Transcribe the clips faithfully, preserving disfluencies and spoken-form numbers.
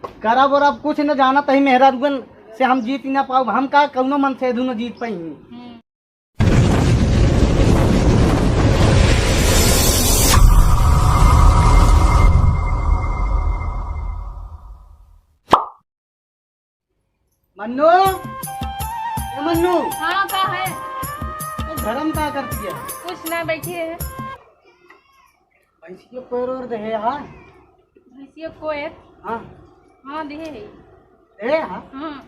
करब और अब कुछ न जानत ही, मेहरारुअन से हम जीत ही ना पाउब। हम का कउनो मन से दुनो जीत पाई। हम्म। मन्नू, ए मन्नू। हाँ, का है? ए, घर में का करती है? कुछ ना, बैठी है। भैंसिया कोयर और दे है, हाँ? भैंसिया कोयर? हाँ। हाँ, दे है। दे, हाँ? हाँ।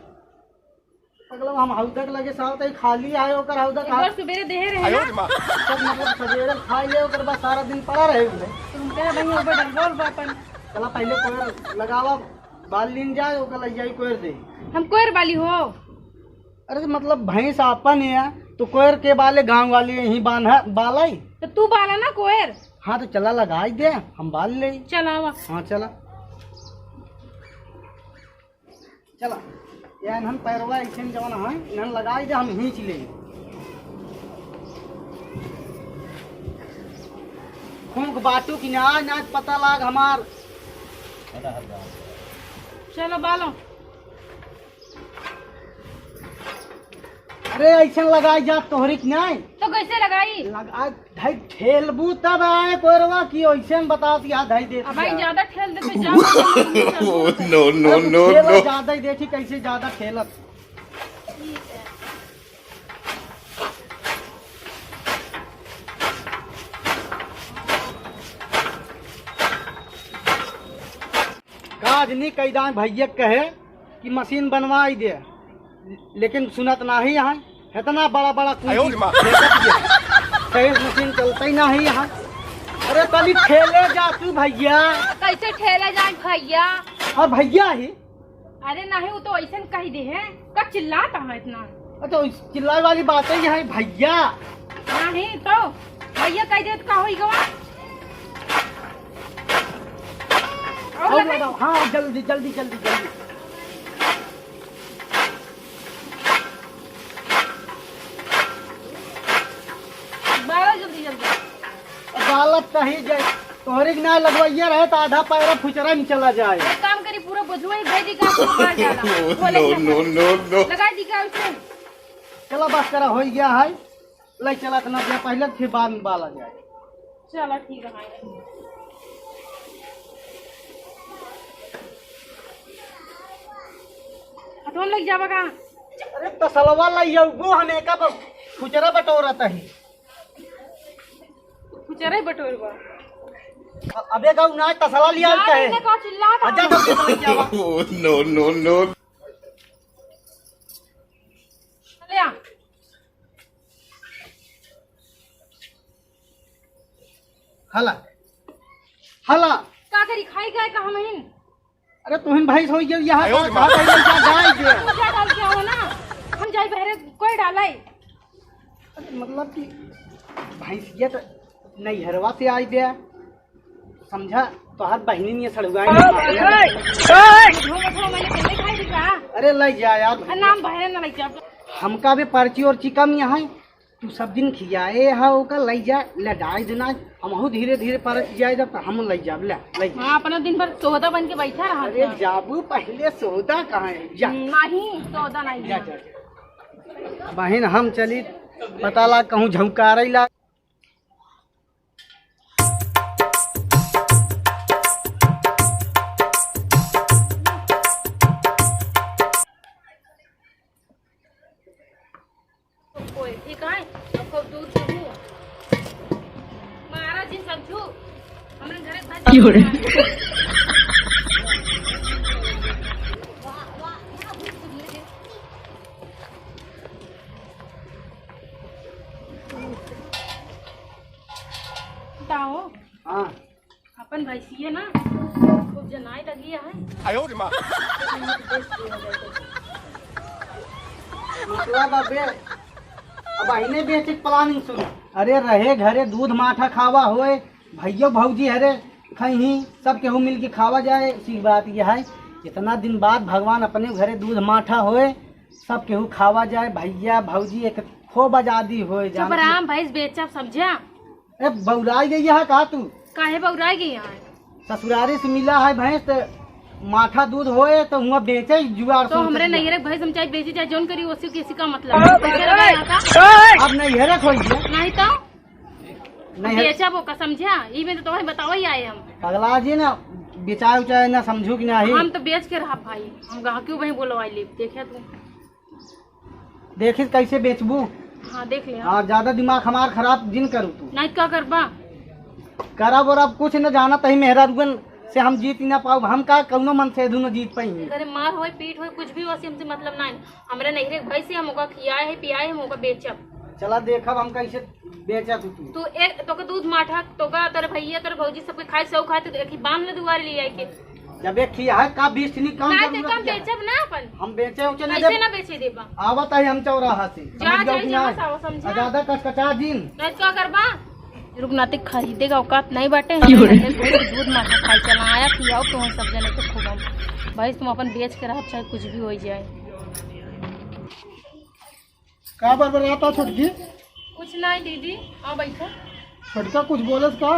पगला, हम हौदा के लगे साथ ही खाली आए, ओकर हौदा एक खा बार सुबेरे देहे रहे आयो ना। रे माँ। सब मतलब सबेरे खाई ले, ओकर बाद सारा दिन पड़ा रहे उधर। तो हम कहे, "भाई, ऊपर डंडोल बा अपन।" चला, पहले कोयर लगावा, बाल लीन जाए, ओकर लग जाई कोयर दे। हम कोयर वाली हो? अरे, तो मतलब, भैंस आपन है, तो कोयर के बाले गाँव वाली यहीं बांधा, बालाई। तो तू बाला ना कोयर। हाँ, तो चला, लगाई दे, हम बाल ले। चलावा। हाँ, चला। चला, या इन्हन पैरवा ऐसे जवन है, इन्हन लगाई दे, हम खींच ले। फूंक बाटू की ना, ना पता लाग हमार। चलो बालो। अरे, ऐसे लगाई जा तोहरी की नहीं। तो कैसे लगाई? लगा, धई ठेलबू तब आए कोरवा की, ऐसे बता दिया, धई दे अब भाई दिया। ज्यादा ठेल दे तो जा। No, no, अब no, ठेला no। ज्यादा ही देखी कैसे ज्यादा ठेलत। काज नहीं कैदान भैया कहे कि मशीन बनवाई दे, लेकिन सुनत नाही है। इतना बड़ा बड़ा कुर्सी आयो रे माँ। फेंकत ये। सही मशीन चलता ही नाही है। अरे तनी ठेले जा तू भैया। कैसे ठेले जाए भैया? हाँ भैया ही। अरे नहीं, वो तो ऐसे कह दे है। का चिल्लात है इतना? अच्छा, उस चिल्लाए वाली बात है, यहाँ भैया। नहीं तो भैया कह दे तो का होई गवा? और और लगाई? लगाओ। हाँ, जल्दी, जल्दी, जल्दी, जल्दी। बारह जल्दी, जल्दी। अदालत कहीं जाए, तोहरे के ना लगवाइया रहे तो आधा पैरा फुचरा में चला जाए। एक काम करी, पूरा बोझुआ ही भेजी का, पूरा बाहर जाला। बोले No, के no, no, no। लगा दी का उसे? चला बस करा, हो गया है। ले चला इतना दिया पहले, फिर बाद में बाला जाए। चला ठीक है। हथवा में लग जावा का? अरे तसलवा लइया, वो हम एका ब-, फुचरा बटोरत ही। फुचरा ही बटोरबा। अबे गाँव ना तसला लिया जा कहे। इन्हें का चिल्लात अच्छा है। तो कितना लग जावा? No, no, no। ले आ। हला। हला। का करी, खाई गए का हमहिन? अरे तुहिन भैंस हो गई, यहाँ आयो रे माँ। खा गई, क्या गाय के? पूजा डाल के आओ ना। हम जाई बहरे, कोई डाले? अरे मतलब कि भैंसिया तो नैहरवा से आई बे, समझा? तोहर बहिनी में सड़ुआ है। झूठ, झूठ, मैंने पहले खाई थी का? अरे ले जा यार। अरे नाम बहरे ना ले जा। हमका भी पर्ची और चिकम यहाँ है। तू सब दिन खियाए हा ओका, लई जा, लडाई देना, हमहू धीरे धीरे परच जाए जब, तो हम लई जाब, ले, लई जा। हाँ, अपना दिन भर सोहदा बन के बैठा रहा अरे था। जाबू पहले सोहदा कहाँ है? जा। नहीं, सोहदा नहीं जा, है। जा, जा। बहिन, हम चली, पता ला कहूँ झौंकारई ला। कोई ठीक है, अब खूब दूध पीबू। मारा जिन समझू, हमरे घरे भर की हो रे? बताओ। हाँ। अपन भैंसिए ना खूब जनाए लगी है। आयो रे माँ। मतलब अबे, अब अहिने बेचे के planning शुरू। अरे रहे घरे दूध माठा खावा होए, भैया भौजी हरे खइहीं, सब केहू मिल के खावा जाए। इसी बात ये है, इतना दिन बाद भगवान अपने घरे दूध माठा होए, सब केहू खावा जाए। भैया भौजी एक खूब आजादी होए, चुप जानती राम, भैंस बेचब समझा। ए, बौराई गई है का तू? काहे बौराई गई है? ससुरारी से मिला है भैंस, तो माठा दूध होए तो हुआ बेचे जुआर तो सोच हमरे लिया। नैहरे भैंस हम चाहे बेची चाहे जौन करी, ओसी किसी का मतलब है? पैसे लगा यहाँ का? अब नैहरे खोल दिया। नहीं तो नैहरे। बेचब ओका, समझा? ई में तो तोहे बतावा ही आए हम। पगला जी ना, बेचाए उचाए ना समझू कि नहीं। हम तो बेच के रहा भाई, हम गाहकी वहीं बोलवाई ले, देखे तू। देखिस कैसे बेचबू। हाँ, देख ले। हाँ, ज्यादा दिमाग हमार खराब जिन करू तू। नहीं, का करबा? करब और अब कुछ न जानत ही, मेहरारुअन से हम जीत ही ना पाउब। हम का कौनो मन से दुनो जीत पाई? अरे मार होए, पीट होए, कुछ भी हो, हमसे मतलब ना है। हमरे नैहरे के भैंस है, हम ओका खियाए है, पियाए है, हम ओका बेचब। चला देखब हम कैसे बेचत हूँ तू। तू एक, तोके दूध माठा, तोका, तोरे भैया, तोरे भौजी सबके खाए, सब खाए, तो एक ही बांध ले दुआरे ले आए के। जब एक ही है का बीस नी काम ना जरूरत देता, हम क्या? बेचब ना अपन। हम बेचे उचे ना ऐसे देब। ना बेचे देबा। आवत है हम चौराहा से। जा, समझ जाओ जा, कि जा, ना? बस आओ, समझा? आ, ज्यादा कचकचा जिन। नहीं तो का करबा? रुक ना, ते खरीदे का औकात नहीं बाटे। हम क्यों रे? पहले दूध, दूध माठा खाई चला आया, खियाओ तो हम सब जने के खूब हम। भाई तुम अपन बेच के रह, चाहे कुछ भी हो जाए। का बरबराता छोटकी? कुछ नहीं दीदी, आओ बैठो। छोटका कुछ बोलस का?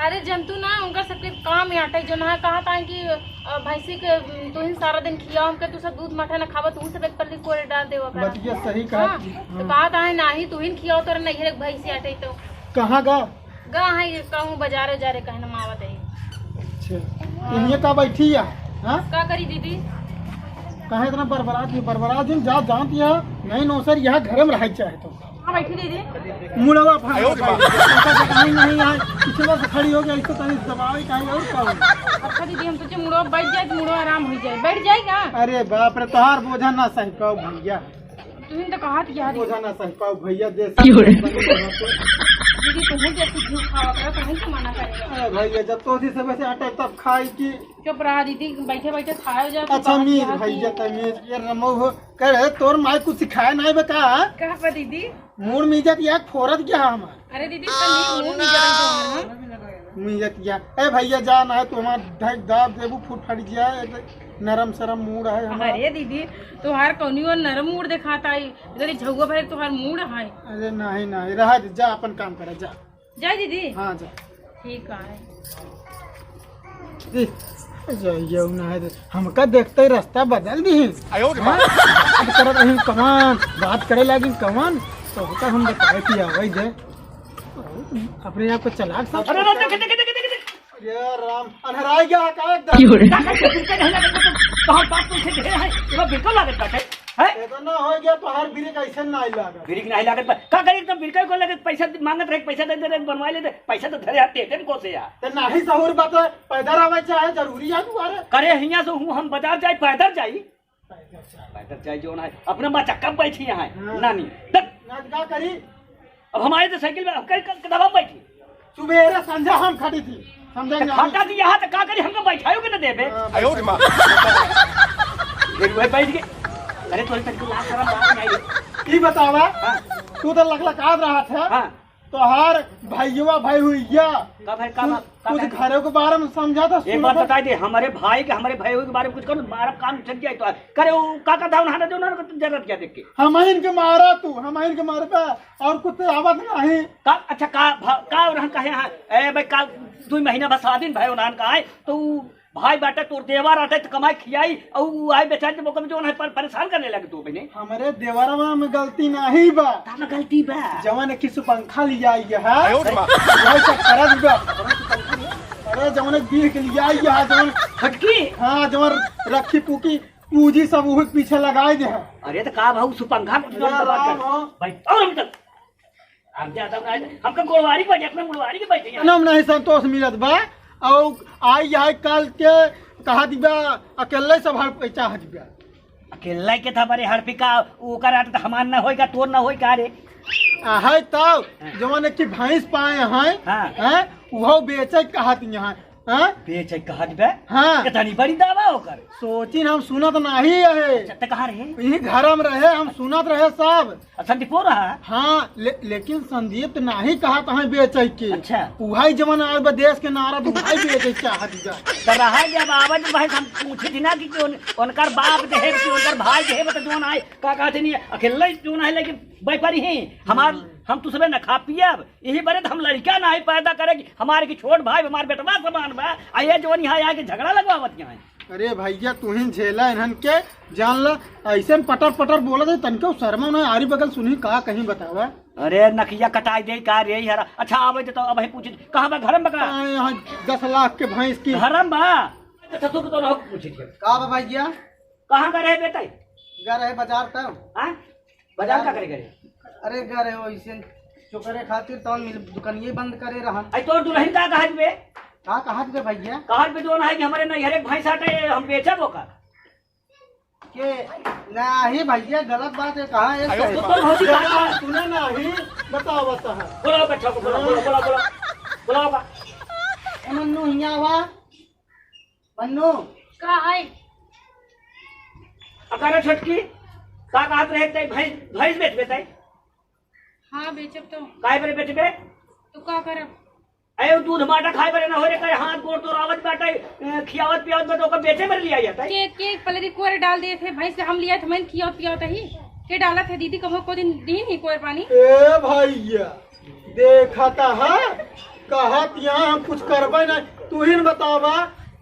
अरे जंतु ना, उनका सबके काम यहाँ आटे, जो ना कहा था कि, अ, भैंसी के, उम, तुहिन सारा दिन खियाओ हमके, तू सब दूध माठा ना खावा, तू सब एक पल्ली कोरे डाल देवा करा। बतिया सही कहा। हाँ, तो हाँ। कहा था है नाही, तुहिन खियाओ, तोरे नैहरे के भैंसी आटे तो। कहाँ गा? गा है ये कहूँ बाजारे उजारे कहे ना मावत है। अच्छा, हाँ। इन्हें का बैठी है? हाँ? का करी दीदी? कहे इतना बरबरात नहीं, बरबरात जिन जा जानती है, नहीं नौसर यहाँ घर में रह चाहे तो। हाँ, बैठी दीदी। मुड़वा फाड़ आयो रे माँ। नहीं, नहीं, यहाँ पिछला से खड़ी हो गई, इसको तनी दबावे का है, और का हो? अच्छा दीदी, हम सोचे मुड़वा बैठ जाए तो मुड़वा आराम हो जाए। बैठ जाएगा? अरे बाप रे, तोहार बोझा ना सही पाओ भैया। तुम तो कहा थी यार। बोझा ना सही पाओ भैया, जैसे क्यों रे? दीदी, तुम जैसे घी खावा करो, तुम तो मना करेगा। अरे भैया, जब तो उसी समय से आटा तब खाई की। चुप रहा दीदी, बैठे बैठे खाए जाओ, अच्छा, मीज भैया, तमीज, ये रमो हो। कह रहे, तोर माई कुछ सिखाए नहीं बे का? का बा दीदी? मूड़ मीजत या फोरत गया हमार। अरे दीदी, तनी मूड़ मीजत है तो हमार, हाँ? मीजत या। ए भैया, जा ना है तो हमार धक दाब देबू, फूट फट गया, एक नरम सरम मूड़ है हमार। अरे दीदी, तोहार कौनी वो नरम मूड़ देखाता है, इधर ही झउआ भरे तोहार मूड़ है। अरे नहीं, नहीं, रहा दे, जा अपन काम करा, जा। जय दीदी। हाँ, जा। ठीक है। ए, जाइए, उ ना है तो हमका देखते ही रास्ता बदल दी। आयो रे हाँ? बाप। बात करत रही कमान, बात करे लागी कमान, तो होता हम बताए कि आवे दे। अपने आप को चालाक समझ। अरे, अरे, देख, देख, देख, देख, देख। ये राम, अनहराई गया का एकदम? क्यों रे? का, का, बिल्कुल नहीं लागत बा, तो तोहार बात तो इसे ढेर है, एमा बिल्कुल लागत बाटे, हैं? इतना हो गया, तोहार ब्रेक ऐसे नहीं लागत। ब्रेक नहीं लागत बा। का करी, एकदम ब्रेक को लगे, पैसा मांगत रहे, पैसा दे दे रहे, बनवा ले दे, पैसा तो धरे हाथ दे दे, को से यार। तो नहीं सहूर बात है, पैदल आवे चाहे, जरूरी है तुम्हारे। करे हियां से हूँ, हम बाजार जाई, पैदल जाई। पैदल जाई जौन है, अपने बच्चा कब बैठी यहाँ है? हाँ। नानी, तक। ना तो का करी? अब हम आए तो साइकिल में, अब कई, कई, कदम बैठी। सुबेरे संझा हम खड़ी थी, समझे तो ना? खड़ा थी यहाँ तो का करी, हमको बैठायो के ना देबे। हाँ, आयो रे माँ। फिर वही बैठ गए। अरे तोरे तनिको लाज शरम बात नहीं आई। ई बतावा, हाँ। तू तो लकलकात रहा था। हाँ। तोहार भैया भाई हुई गया। का भाई, का कुछ, बात, का कुछ भाई? घरों के बारे में समझा था, एक सुना बात था। बताई दे, हमारे भाई के, हमारे भाई के बारे में कुछ करो, मारा काम चल जाए तो। करे वो का का धावन हाटा जो ना, जरूरत क्या देख के? हम इनके मारा तू, हम इनके मारे पे और कुछ आवत नहीं। का, अच्छा, का भा-, का और हम कहे हैं? ए भाई, का दुई महीना बस आदिन भाई उन्हान का आए, तो उ भाई बाटे तोर देवर आटे तो कमाई खियाई, और उ आए बेचारे जब ओकर जो है पर-, परेशान करने लगे तू बने। हमरे देवरवा में गलती नहीं बा। का में गलती बा? जवन एक सुपंखा लिया आई है। आयो रे माँ। वही सब खराब बा। अरे जवन एक बीह के लिया आई है, जवन फटकी? हाँ, जवन रखी पुकी पूजी सब उहे के पीछे लगाए दे है। अरे तो का भाऊ सुपंखा कुछ अरे दम दबा राम कर। हो। भाई, और हम तक हम ज्यादा ना आए, हमका गोड़वारी बजे, अपने मुड़वारी के बैठे हैं। नाम नहीं संतोष मिलत बा, और आई है काल के कहा दिबा, अकेले सब हर पैसा हट गया। अकेले के था बड़े हड़पी का, ओकर आटे तो हमार ना होई का, तोर ना होई का रे? आ, है तो, हाँ। जवन एक की भैंस पाए हैं, हाँ। हैं, वो बेचे कहत यहाँ। हाँ? बेचे कहत बे? हाँ। कितनी बड़ी दावा ओकर? सोचिन हम सुनत नाही है। अच्छा, त कहाँ रहे? यही घर में रहे, हम सुनत रहे सब। अच्छा, संदीपो रहा? हाँ, ले-, लेकिन संदीप तो नाही कहत है बेचे के। अच्छा। उहाई जवन आज बा देश के नारा, तो उहाई बेचे चाहत बा। तो रहा जब आवत भाई हम पूछे थी ना कि, कि उन-, उनकर बाप देहे, कि उनकर भाई देहे, तो जवन आए, का कहते नहीं, अकेले जवन है, लेकिन व्यापारी ही, हमार, हम्म। हम तो सबे न खा पियब, यही बरे तो हम लड़का ना है पैदा करे कि हमारे की छोट भाई, हमार बेटवा समान बा, आ ये जवन यहाँ आके झगड़ा लगवावत यहाँ है। अरे भैया, तू ही झेला इन्हन के, जान ला, ऐसे में पटर पटर बोलत है, तनिको शर्मा ना, आरी बगल सुनी का कहीं बतावा। अरे नकिया कटाई दे का रे यार। अच्छा, आवे दे तो अब ही पूछी, कहाँ बा? घर में बा का? हाँ, यहाँ दस लाख के भैंस की। घर में बा? अच्छा, तू तो ना पूछी थी। का बा भैया? कहाँ का रहे बेटा? गा रहे बाजार तक। हाँ? बाजार का करे गए? अरे गा रहे हो इसे चोकरे खातिर तो मिल दुकानिये बंद करे रहा। आई तोर दुल्हन का कहत बे? का कहत बे भैया? कहत बे जो ना है कि हमरे नैहरे के भैंस आटे हम बेचब ओकर। के नहीं भैया, गलत बात है, कहाँ है? अयो, सही? तो भौजी का सुने नहीं, बताओ, बताओ। बोलाओ बैठा को, बोलाओ, बोलाओ, बोलाओ, बोलाओ, बोलाओ बा। ए मन्नू, हियाँ आवा। मन्नू। का है? अकारे छोटकी, का कहत रहे तै भैंस, भैंस बेचबे तै? हाँ, बेचब तो। काहे बरे बेचबे? तो का करब? अरे, दूध माटा खाए बरे ना हो रे, करे हाथ गोड़ तोरावत बाटे, ए, खियावत पियावत बाटे, ओकर बेचे बरे लिया जाता है। के, के पहले दिन कोरे डाल दिए थे, भैंस के हम लिया थे, मैंने खियावत पियावत ही। के डालत है दीदी, कबो को दिन दीन ही कोर पानी। ए भैया, देखा ता है, कहत यहाँ हम कुछ करबे नहीं, तू ही न बतावा,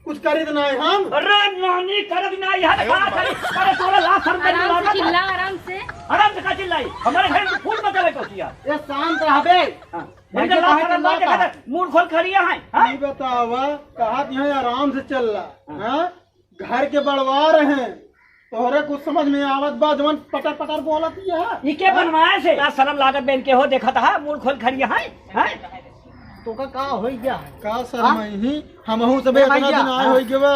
कुछ करित नहीं हम। अरे नानी, करत नहीं है, का करी? अरे तोरा लाज शर्म नहीं आराम से लागत है? चिल्ला, आराम से। आराम से का चिल्लाई? हमारे घर में फूट मचावे को किया। ए शांत रहबे। हाँ। भैया, इनका लाज काहे शर्म चिल्लाता? देखा था, मुंह खोल खड़ी है, हाँ? ई बतावा, कहत यहाँ आराम से चल रहा, हाँ। हाँ? घर के बड़वार हैं, तोहरे कुछ समझ में आवत बा, जवन पटर पटर बोलत ही है? ई के बनवाए से? का शर्म लागत बे इनके हो, देखत हा, मुंह खोल खड़ी है, हैं? तोका का होई गया है? का शर्म हाँ? ही, हमहू सब ए इतना भैया, दिन आए हाँ। होई गए बा।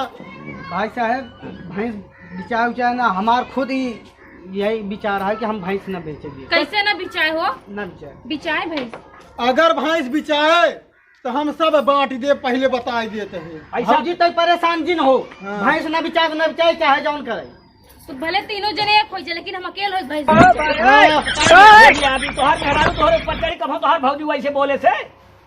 भाई साहब, भैंस बिचाए उचाए ना, हमार खुद ही यही विचार है कि हम भैंस ना बेचेंगे। कैसे ना बिचाए हो? ना बिचाए। बिचाए भैंस। अगर भैंस बिचाए तो हम सब बांट दे, पहले बताई देते हैं। ऐसा भौजी तै परेशान जिन हो, हाँ। भैंस ना बिचाए तो ना बिचाए, चाहे जौन करे। तो भले तीनों जने एक हो जाए, लेकिन हम अकेले हो भैंस ना बिचाए। हाँ। ए, अभी तोहार मेहरारू तोहरे ऊपर चढ़ी, कब तोहार भौजी वैसे बोले से?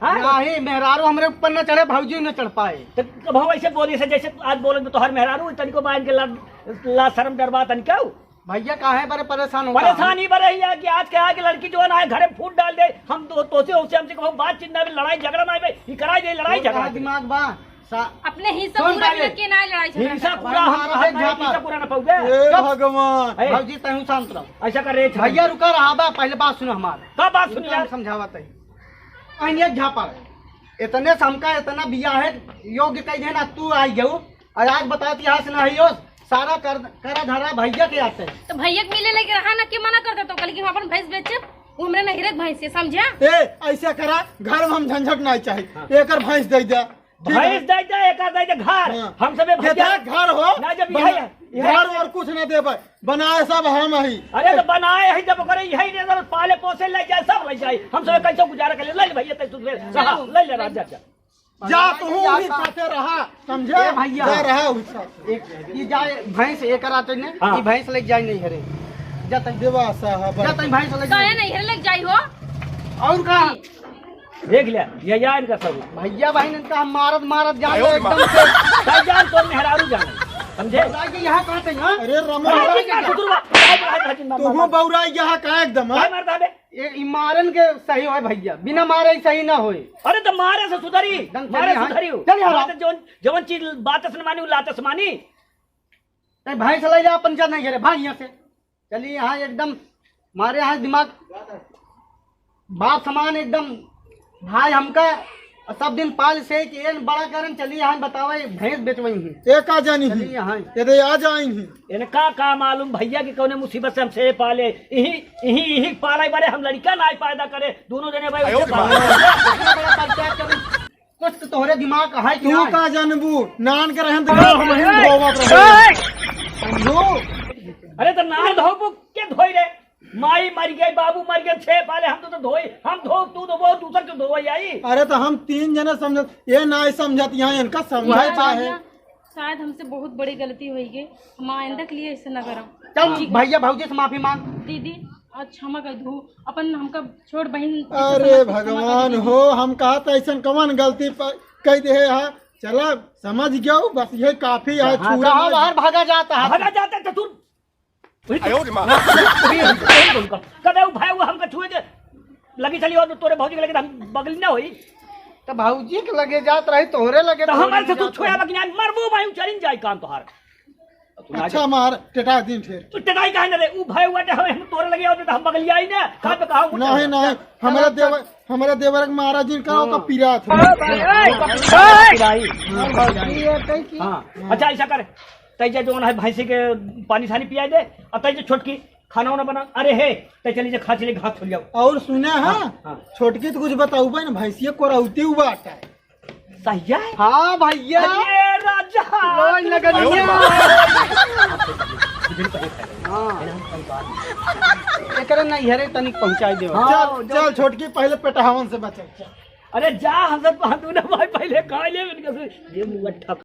हाँ? नहीं, मेहरारू हमरे ऊपर न चढ़े, भौजी न चढ़ पाए। तो कब वैसे बोले से, जैसे आज बोले तो तोहार मेहरारू, तनिको बा इनके लाज, लाज शर्म डर बा तनिको। भैया काहे बरे परेशान होता है? परेशानी बरे ही है कि आज के आगे लड़की जो है ना घरे फूट डाल दे, हम तो, तोसे उसे हमसे कहूँ बातचीत ना बे, लड़ाई झगड़ा ना बे, ई कराई दे लड़ाई तोर झगड़ा कहाँ बे। दिमाग बा? सा-, अपने हिस्सा सुन पूरा पहले। लेके ना लड़ाई झगड़ा हिस्सा कर। पूरा हम, भाई, हम, मारा हम हिस्सा झापड़। पूरा ना पाऊबे। ए चुप। भगवान। ए। भौजी तहू शांत रहो। ऐसा कर रे भैया रुका रहा बा, पहले बात सुनो हमार। का बात सुन इनका यार? हम समझावत है। अहिन एक झापड़। इतने से हमका इतना बिया है, योग्य कह देना, तू आई गऊ। और आज बताती हाथ ना ही हो, सारा कर, करा धरा भैया के आते। तो भैया के मिले लेके रहा ना, के मना कर देता, कल की हम अपन भैंस बेचे, वो हमरे नहिरे के भैंस है, समझा? ए, ऐसा करा, घर में हम झंझट नहीं चाहिए, हाँ। एकर भैंस दे दे। ठीक है। भैंस दे दे, एकर दे दे घर। हाँ। हम सबे ये भैया देख, घर हो, ना जब बना-, यही है, यही घर और कुछ ना देबे, बनाए सब हम ही। अरे तो बनाए ही जब करे, यही दे दे, पाले पोसे ले जाए, सब ले जाए। हम सबे कैसे गुजारा कर ले, ले ले भैया, तै तू ले, रहा, ले ले, राजा जा। जा, तू ही साथे रहा, समझे? ए भैया। जा रहा हुई साथ। एक, ये जाए भैंस एक रात ने, हाँ। ये भैंस लेके जाए नहीं घरे। जा तक देवा साहब। जा तक भैंस लेके काहे जाए। नहीं घरे लेके जाई हो? और का? देख लिया, ये यार इनका सब। भैया बहन इनका हम मारत मारत जान आयो रे एकदम माँ। से। भाई जान तो मेहरारू जान, समझे? भाई के यहाँ कहाँ थे, हाँ? अरे रमो। भाई जी का सुधरवा। भाई, भाई, भाई, मार, तू मार, मार। बौरा यहाँ का एकदम, हाँ? भाई मार दे बे। ये, ई मारन के सही होए भैया, बिना मारे ही सही ना होए। अरे तो मारे से सुधरी, डंग मारे चलिए, हाँ। सुधरी हो। चलिए, हाँ। बात जौन, जौन चीज बात से न मानी, उ लात से मानी। नहीं, भैंस ले जा, अपन जा नहीं घरे, भाग यहाँ से। चलिए, यहाँ एकदम मारे यहाँ दिमाग, बाप समान एकदम भाई हमका, सब दिन पाल से कि एन बड़ा करन, चलिए, यहाँ बतावे, भैंस बेचवई ही। एका जानी ही। चलिए, यहाँ। ये दे आ जाई ही। इनका का मालूम भैया कि कौने मुसीबत से हमसे पाले। इही, इही, इही पाले बरे हम लड़का ना पैदा करे, दोनों जने भाई आयो उनसे माँ। पाले। इतना बड़ा पंचायत कर, कुछ तो तोहरे दिमाग है कि तू नहीं? का जानबू, नान के रहन तो हम ही धोवत रहे। समझू? अरे तो नान धोबू के धोई रे? माई मर गई, बाबू मर गए, छह पाले, हम तो, तो धोई, हम धो, तू तो वो दूसर के धोई आई। अरे तो हम तीन जने समझत, ये ना समझत, यहाँ इनका समझाए यहाँ चाहे। भैया, शायद हमसे बहुत बड़ी गलती होई गई, हम आइंदा के लिए ऐसे ना करब। चल ठीक है। भैया भौजी से माफी मांग। दीदी, आज क्षमा कर दू, अपन हमका छोट बहन के अरे समझ के क्षमा कर भगवान दीदी। हो, हम कहा था ऐसन कवन गलती प-, कह दे है, चला समझ गयो, बस ये काफी है, हाँ, छूरा कहाँ मत। बाहर भागा जाता है? भागा जाता है तो तू वही तो आयो रे माँ। कदे उ भाई वो हमका छुए के लगी चली और तोरे भौजी के लगे हम बगली ना होई। तो भौजी के लगे जात रही, तोहरे लगे तो थोड़ी हमारे से तू जात छोया रही। बकिना मरबू भाई, चलिन जाए कान तोहार। तू ना अच्छा, जा। मार, टेटा दिन फिर। तू टेटाई काहे ना रे? ऊ भाई हुआ हम तोरे लगे आओ तो हम बगलिया ही ना। का पे कहा नहीं, नहीं, हमारा देवर, हमारा देवर के महाराज जी का हाँ। ओका पीरा था। हाँ, भाई, भाई। पिराई। हाँ, भाई, ये कही कि हाँ। अच्छा, ऐसा कर, तै जे जौन है भैंसी के पानी सानी पिया दे, और तै जे छोटकी खाना वाना बना। अरे हे, तै चली जे खा चली घास छोड़ जाओ। और सुना है, हाँ, हाँ। छोटकी तो कुछ बताऊ ना, भैंसिया कोराउती हुआ आता है। सही है? हाँ भैया। अरे राजा। लोन लगनिया। हाँ। एकरे नैहरे तनिक पहुँचाई देव। हाँ, चल, जो चल छोटकी पहले पेटहावन से बचल, चल। अरे जा हसत बहादुर ना भाई, पहले खा ले इनका से। ये मुँह ठप।